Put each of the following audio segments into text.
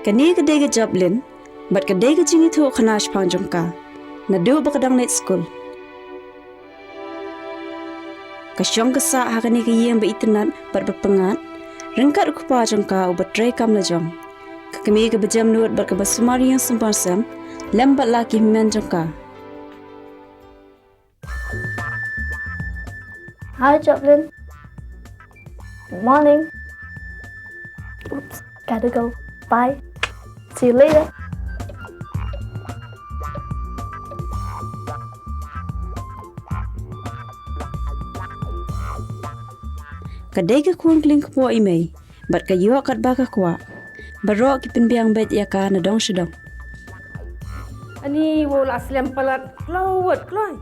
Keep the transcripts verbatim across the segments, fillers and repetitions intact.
Kane ka dei ka Joplin, bad ka dei ka jingïathuh khana shaphang jong ka naduh ba ka dang leit skul. Ka shong ka sah ha kane ka ïing ba itynnad bad ba pyngngad, ryngkat u kpa jong ka uba trei kam lajong. Ka kmie kaba jemnud bad kaba sumar ïing sumar sem, lem bad la ki hynmen jong ka. Hi, Joplin. Good morning. Oops, gotta go. Bye. See you later. Ka dei ka khun kling kpoh i mei, bad ka ïoh katba ka kwah. Baroh ki pynbiang beit ïa ka na dong sha dong. Ani wow la slem palat, kloi wat kloi.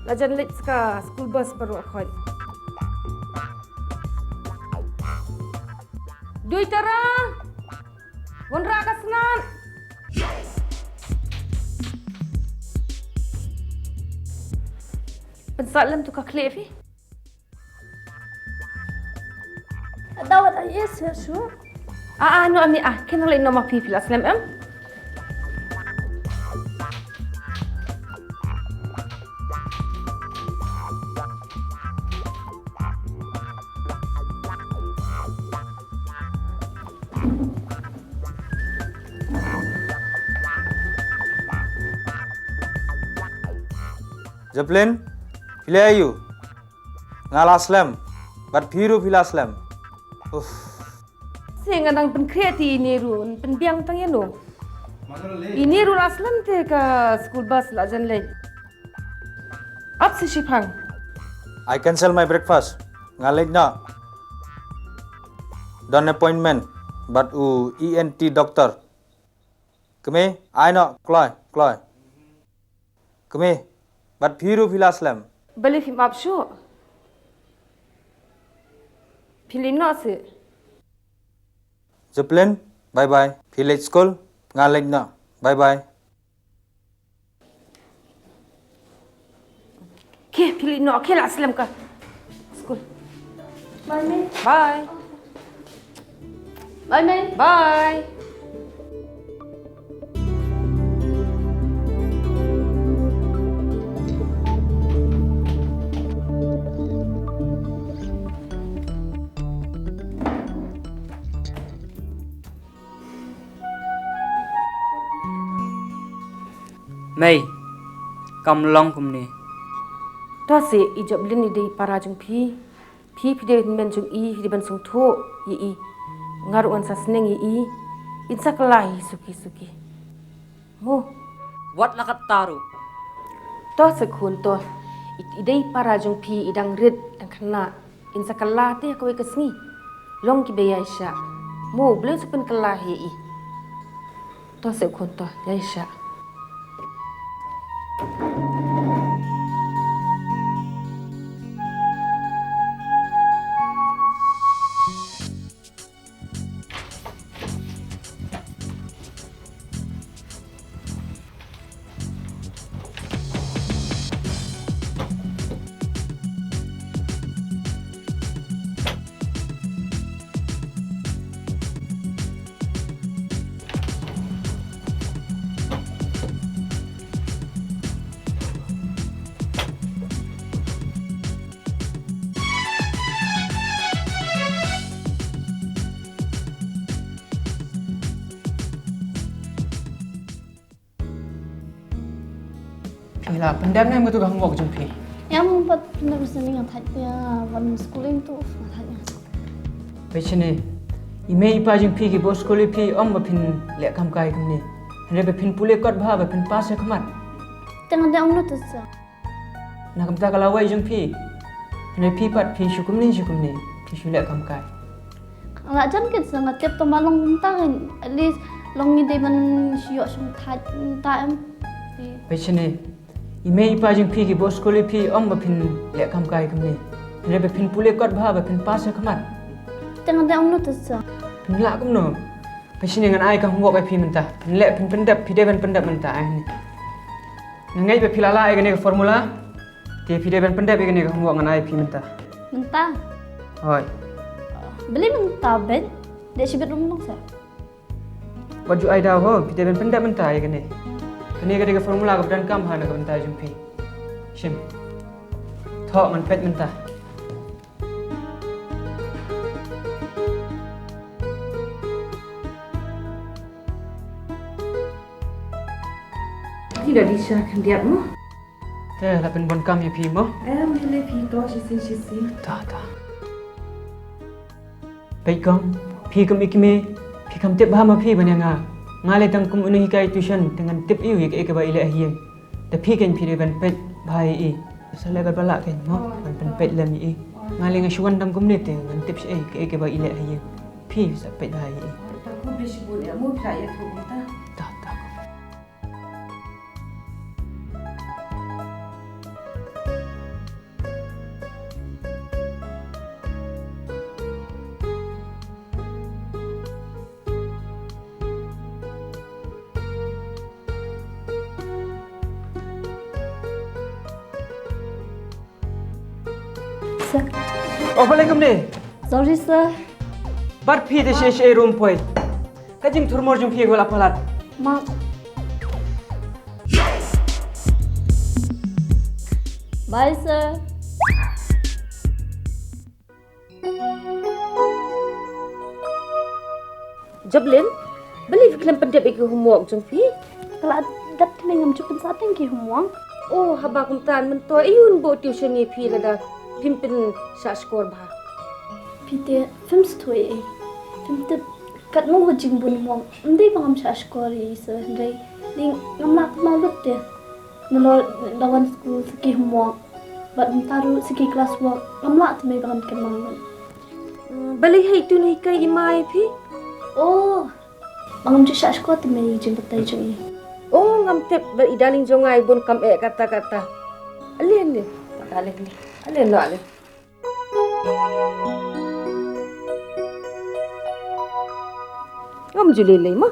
La jan leit sa ka school bus baroh khoit. Dui Tara! Wanrah ka snat! Pynsah lem tu ka khlieh phi. Daw wat ai shu. Ah, ah, no, ani, ah, kena lei no ma phi phi la slem em. Joplin, phi leh aïu? Nga la slem, bad phi ruh phi la slem. Uff. Se nga dang pynkhreh te ine ruh, pynbiang tang ïano. Ine ruh la slem te ka school bus la jan leit. Ap se shipang. I cancel my breakfast. Nga leit noh. Don appointment bad u E N T doctor. Kmie, ai noh, kloi, kloi. Kmie, bad phi ruh phi la slem. Balei phim ap shuh? Phi leit noh seh. Joplin, bye bye. Phi leit skul, nga leit noh. Bye bye. Khie, phi leit noh, khie la slem ka skul. Bye, Mei. Bye. Bye, Mei. Bye. Mei, kam long kumne. To seh, i Joplin i dei para jong phi. Phi, phi dei hynmen jong i, phi dei ban sngewthuh ïa i. Nga ruh ngan sa sneng ïa i. In sa kylla hi suki suki. Mo. Wat la katta ruh. To seh khun to. I, i dei para jong phi, i dang rit, dang khynnah. In sa kylla te ha kawei ka sngi. Long kiba ïaishah. Mo, balei sa pynkylla hi ïa i. To seh khun to, ïaishah. Phi la pyndep ne em katu ka homework jong phi? Em, pat pyndep sini nga thait ïa, wan skul ïa tu nga thait ïa. Phi shane, i mei i pa jong phi ki bor skul ïa phi, ym ba phin leh kam kai kumne. Hynrei ba phin pule kot bha ba phin pass ha khmat. Te nga dei ong na tu sa. Na kumta ka lawei jong phi. Hynrei phi pat phi shu kumne shu kumne, phi shu leh kam kai. Nga la jan kit sa, nga tip tang ba long kumta kan, at least long ngi dei ban shu ïoh shong thait kumta em. Phi shane, i mei i pa jong phi ki bor skul ïa phi, ym ba phin leh kam kai kumne. Hynrei ba phin pule kot bha ba phin pass ha khmat. Te nga dei ong na tu sa. Phin lah kumno? Phi shane, ngan ai ka homework ïa phi mynta. Phin leh, phin pyndep, phi dei ban pyndep mynta, ai ne. Nga ngeit ba phi la lah ïa kane ka formula. Te phi dei ban pyndep ïa kane ka homework ngan ai ïa phi mynta. Mynta? Hooid. Balei mynta, Ben? Dei shibit ruh ngan sa. Wat ju ai daw ho, phi dei ban pyndep mynta ïa kane. Kane ka dei ka formula kaba donkam ha na ka bynta jong phi. Shim. Thoh ngan peit mynta. Phi la dih sha khyndiat mo? Te la pynbun kam ïa phi mo? Em, ïa le phi to shisien shisien. Ta ta. Peit kong, phi kum i kmie, phi kam tip bha ma phi ban ïa nga. Nga lei tang kum u nonghikai tuition, te ngan tip ïa u ïa kaei kaba i leh ha ïing. Te phi kein phi dei ban peit bha ïa i. Sa leh bad ba lah kein mo, ban pynpeit lem ïa i. Nga lei nga shu wan tang kumne te ngan tip shaei kaei kaba i leh ha ïing. Phi sa peit bha ïa i. Ta khublei shibun ïa mo phi la ïathuh mynta. Ta ta. Sir. Oh, balei kumne? Sorry, sir. Bad phi te shi shi room poi. Ka jingthurmur jong phi ko la palat. Ma. Bye, sir. Jablin, balei phi khlem pyndep ïa ki homework jong phi? Ka la dep te ngam ju pynsah teng ki homework. Oh, haba kumta mynta ïa un bok tuition ïa phi lada phim pynshah shkor bha. Phi te phim sngewthuh ei. Phim tip katno ka jingbun homework. Ym dei ba ngam shah shkor ei sir, hynrei ngam lah tymmen lut te. Nalor da wan skul sa ki homework bad mynta ruh sa ki class work, ngam lah tymmen ba ngan kynmaw. Hmm, balei hei tu ngi kai i mai phi? Oh, ba ngam ju shah shkor tymmen i jingbatai jong i. Oh, ngam tip ba i darling jong nga i bun kam eh kata kata. Ale ne, ale ne, ale no ale. Ngam ju lei lei ma.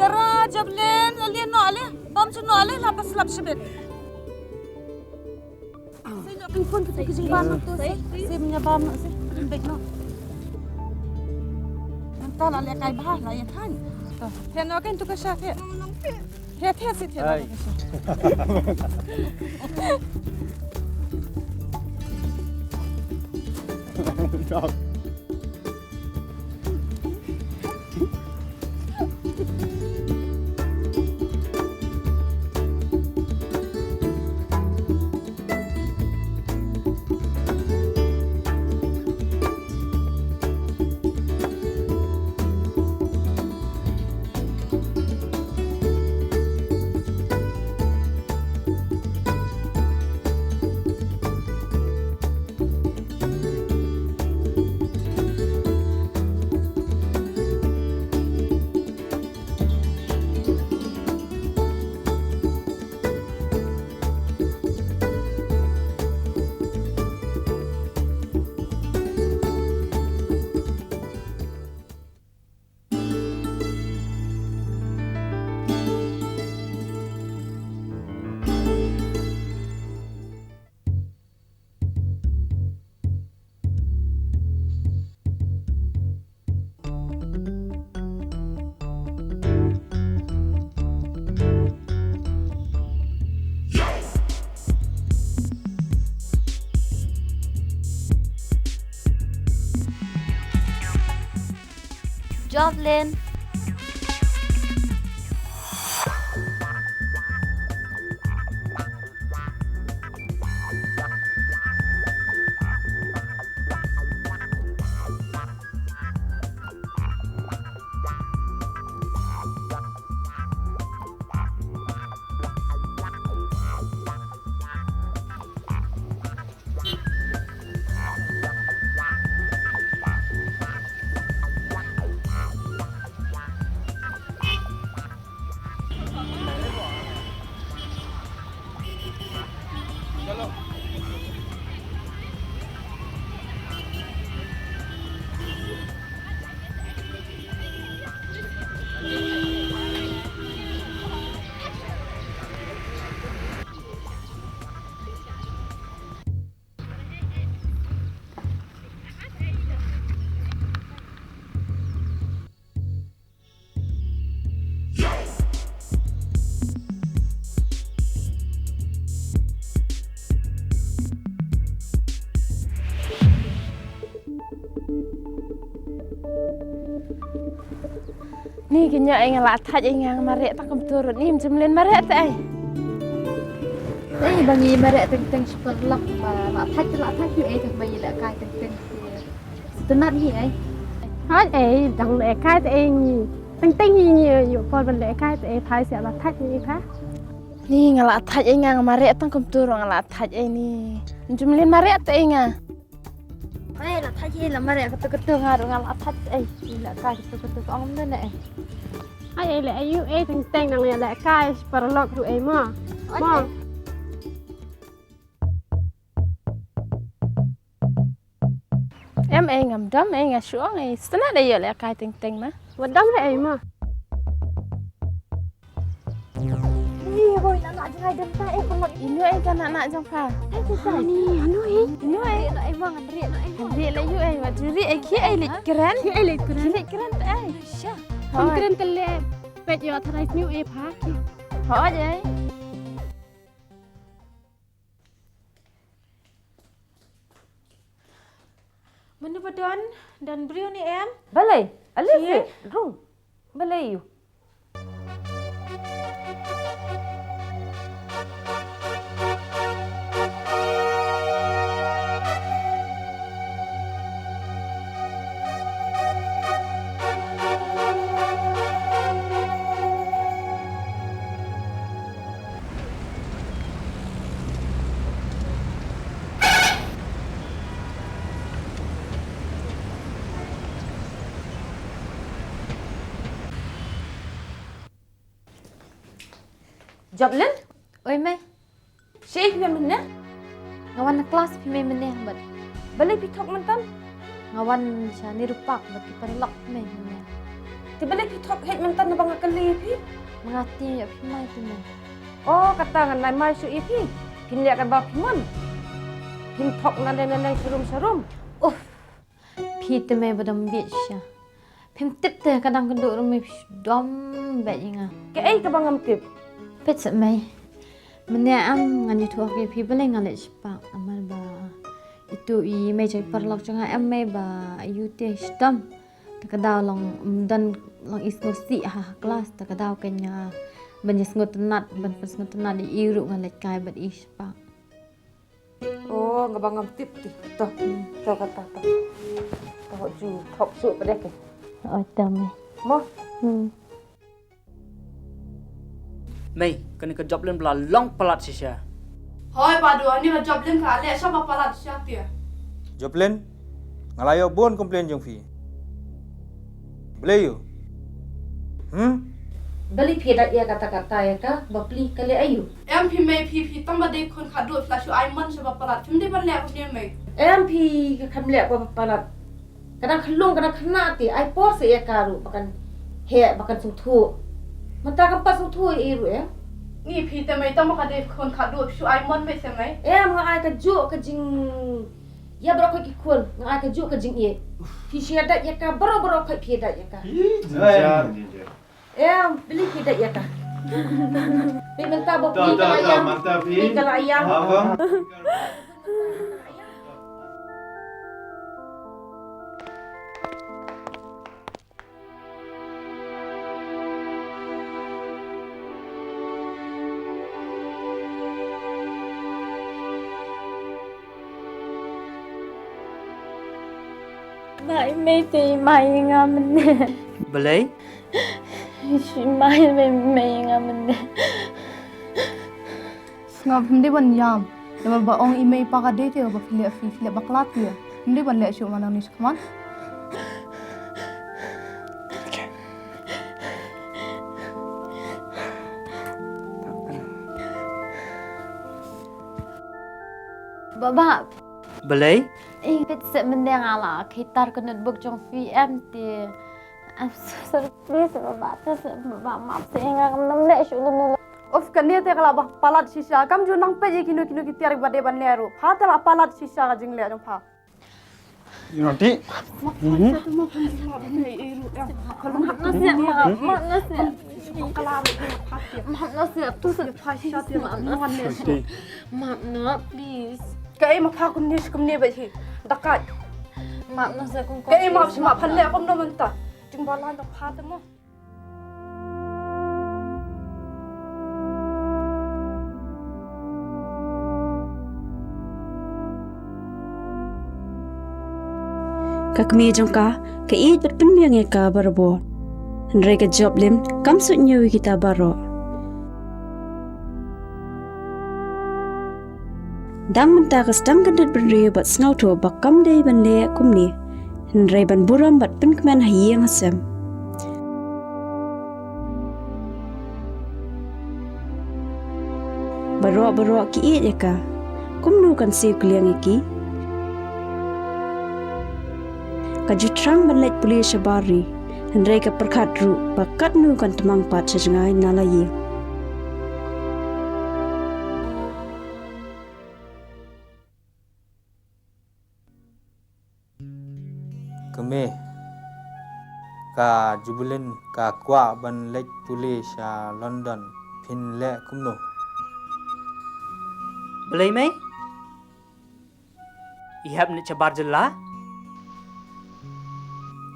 Tara, Jablin, ale no ale, bam chu no ale, la paslap shibit. Sai no kan kun tu kijing bam tu sai, sai mnya bam no sai, bek no. Nanta la le kai bha la ya than. He no kan tu ka sha he. He the si the. Hai. Joplin. Ni ki ñiah ei nga la thait ei nga mareh tang kumtu ruh ni, ym jumlen mareh te ei. Ei ba ngi mareh teng teng shu paralok ba la thait la thait ïa ei tang ba ngi la kai teng teng. Sngewtynnat hi ei. Hooid ei, dang lehkai te ei ngi. Teng teng hi ngi ïoh por ban lehkai te ei, phai sha la thait ngi pha. Ni nga la thait ei nga, nga mareh tang kumtu ruh nga la thait ei ni. Jumlin mareh te ei nga. Ei la thait ei, la mareh katu katu nga ruh nga la thait ei. Lehkai katu katu ka ong ne ei. Ai ei leh aïu ei, teng teng nang ïa lehkai paralok ruh ei mo. Mo. Em ei, ngam dom ei, nga shu ong ei, sngewtynnat ei ïoh lehkai teng teng ma. Wat dom re ei ma. Ni hoi na na jngai dem ta ei, kumno ino ei ka na na jong pha. Ei tu ta ni ino ei. Ino ei. No ei ma, ngan re no ei. Ngan re le ïu ei, wat ju re ei, khie ei leit kren. Khie ei leit kren. Khie leit kren ta ei. Sha. Hoi. Kren te le pet ïoh tharai sniew ei pha. Hoi ei. Mano ba don, don briew ne em? Balei? Ale se rung. Balei ïu? Joplin? Oi mei. Shaei phi wan mynne? Nga wan na klas phi mei mynne bad. Balei phi thok myntan? Nga wan sha Nehru Park bad ki paralok phi mei mynne. Te balei phi thok heh myntan naba nga kylli phi? Ma nga tieng ïa phi mai te mei. O kata ngan ai mai shuh ïa phi. Phin leh katba phi mon. Phin thok nane nane sharum sharum. Uff. Phi te mei ba dang bieit shisha. Phim tip te ka dang kynduh ruh mei phi shu dom beit ïa nga. Kaei kaba ngam tip? Peit seh mei. Mynne em ngan ïathuh ïa phi balei nga leit shaphang namar ba itu i mei jong i paralok jong nga em mei ba ïu te shitom. Te ka daw long, mm, don long i sngewsih ha, ha klas, te ka daw ka nga ban ïa sngewtynnat, ban pynsngewtynnat ïa i ruh nga leit kai bad i shaphang. Oh, nga ba ngam tip ti. To, to kata to. To ju thok shuh pdeng ke. Oh, to mei. Mo? Hmm. Mei, kane ka Joplin ba la long palat shisha. Hoi, ba dei, ani ka Joplin ka leh sha ba palat shisha ti. Joplin, nga la ïoh bun complain jong phi. Balei ïu? Hmm? Balei phi da ïa kata kata ïa ka, ba pli ka leh aïu? Em phi mei phi, phi tang ba dei khun khadduh phi la shu ai mon sha ba palat. Phim dei ban leh kumne mei. Em phi ka kham leh ba palat. Ka dang khyllung ka dang khynnah te, ai por seh ïa ka ruh ba kan heh ba kan sngewthuh. Mynta kam pat sngewthuh ïa i ruh em. Ni phi te mei tang ba ka dei khun khadduh phi shu ai mon mei seh mei. Em nga ai kajuh ka jing Ïa baroh khoit ki khun, nga ai kajuh ka jingïeit. Phi shu ïa dait ïa ka, baroh baroh khoit phi ïa dait ïa ka. Ih, jingjia, jingjia. Em, balei phi dait ïa ka? Phi mynta ba phi ka la ïam. Phi ka la ïam. Ha, bang. Ai, mei te, mei nga mynne. Balei? Shi mei, mei, mei nga mynne. Sngap, ym dei ban ïam. Namar ba ong i mei i pa ka dei te ba phi leh, phi, phi leh bakla te. Ym dei ban leh shuh, ma nang ni sha khmat. Baba. Balei? Ing pit se mendeng ala khitar ka notebook jong phi em te. I'm so sorry, please, baba, please, baba, map se nga kam nam le shu nam le. Of, kane te ka la ba palat shisha, kam ju nang peit ïa kino kino ki tiar ba dei ban leh ruh. Pha te la palat shisha ka jingleh jong pha. You know, ti. Map na se, map na se, map na se. Map na se, tu se. Map na, please. Map na, please. Kaei ma pha kumne shi kumne beit hi. Dakat. Map na se kum. Kaei ma shi ma phan le kumno mynta. Jingbalan da pha te mo. Ka kmie jong ka, ka ïeit bad pynbiang ïa ka barabor. Hynrei ka Joplin, kam suidñiew ïa kita baroh. Dang mynta ka sdang kyndit bynriew bad sngewthuh ba kam dei ban leh kumne. Hynrei ban burom bad pynkmen ha ïing ha sem. Baroh baroh ki ïeit ïa ka. Kumno kan siew kylliang ïa ki? Ka ju thrang ban leit pule shabar ri. Hynrei ka pyrkhat ruh ba katno kan tmang pat sha jngai na la ïing. Kmie, ka Joplin ka kwah ban leit pule sha London, phin leh kumno? Balei mei? I hap ne shabar jylla?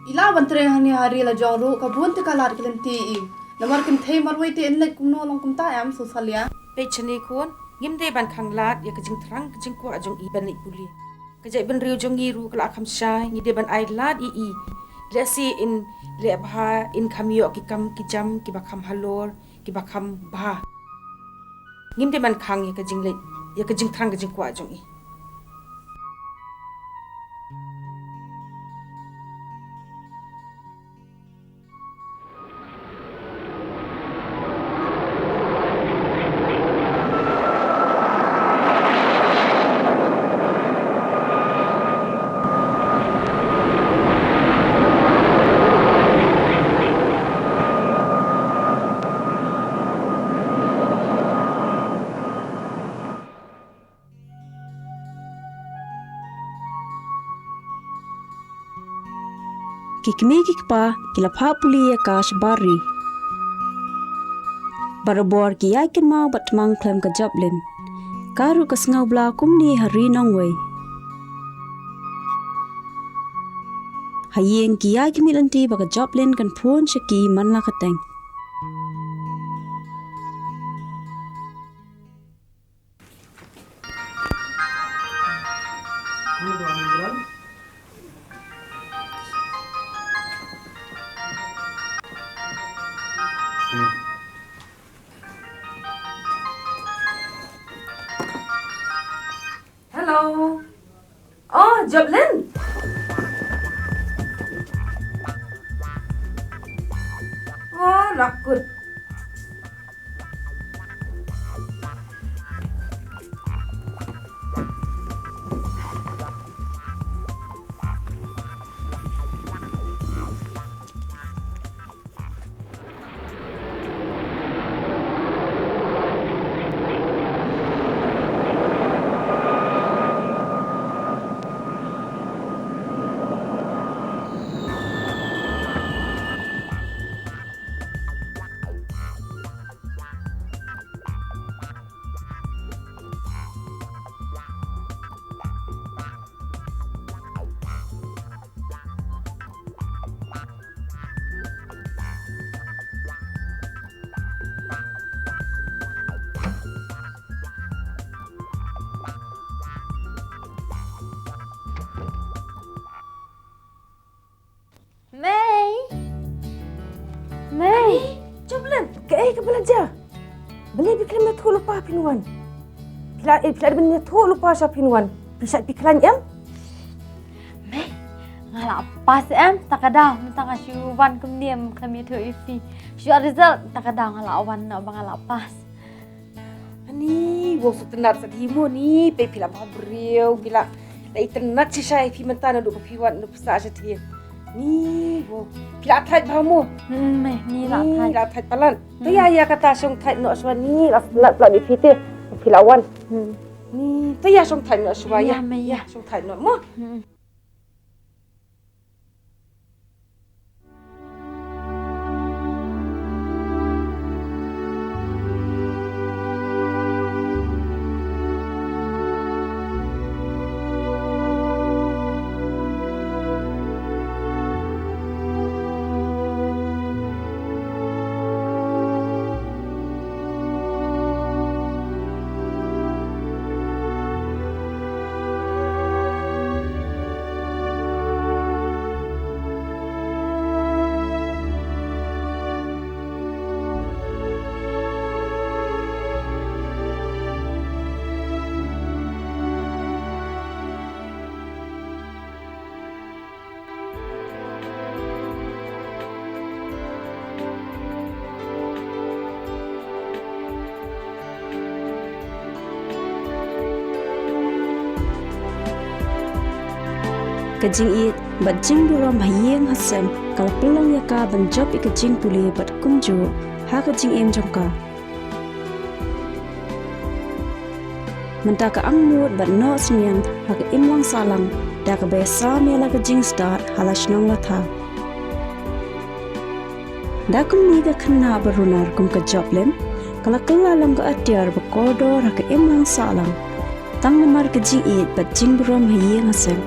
I lah ban trei hangne ha ri la jong ruh, ka bun te ka lad ki lynti i. Namar kynthei marwei te yn leit kumno long kumta em, Susalia? Peit shane khun, ngim dei ban khanglad ïa ka jingthrang ka jingkwah jong i ban leit pule. Ka jaitbynriew jong ngi ruh ka la kham shai, ngi dei ban ai lad ïa i. Lehse in leh bha, in kham ïoh ki kam ki jam kiba kham halor, kiba kham bha. Ngim dei ban khang ïa ka jingleit, ïa ka jingthrang ka jingkwah jong i. Ki kmie ki kpa ki la phah pule ïa ka shabar ri. Barabor ki ïai kynmaw bad tmang khlem ka Joplin. Ka ruh ka sngew bla kumne ha ri nongwei. Ha ïing ki ïai khmih lynti ba ka Joplin kan phone sha ki man la ka teng. Hello. Oh, Joplin. Oh, la kut. Mei. Joblin, kaei kaba la jia? Balei phi khlem ïathuh lypa phin wan? Phi la, eh, phi la dep ban ïathuh lypa shuwa phin wan. Phi shait phi khlaiñ em? Mei, nga la pass em, ta ka daw, mynta nga shu wan kumne em, khlem ïathuh ïa phi. Shu ïoh result, ta ka daw nga la wan noh ba nga la pass. Ani, wow, sngewtynnat sa hi mo ni, peit phi la bha briew, phi la, la itynnat shisha ïa phi mynta naduh ba phi wan, naduh phi sah shatei. Ni, wow, phi la thait bha mo. Hmm, mei, ni la thait. Ni la thait palat. Hmm. To ïa, ïa kata shong thait noh shuwa ni, la sngewtynnat palat ïa phi te. Phi la wan. Hmm. Ni, to ïa shong thait noh shuwa ïa. Ïa, mei, ïa. Ïa, shong thait noh mo. Hmm. Ka jingïeit bad jingburom ha ïing ha sem ka la pynlong ïa ka ban jop ïa ka jingpule bad kumjuh ha ka jingim jong ka. Mynta ka angnud bad noh synñiang ha ka imlang sahlang da kaba ïasam ïa la ka jingstad ha la shnong la thaw. Da kumne ka khynnah ba runar kum ka Joplin ka la kylla long ka atiar ba kordor ha ka imlang sahlang. Tang namar ka jingïeit bad jingburom ha ïing ha sem.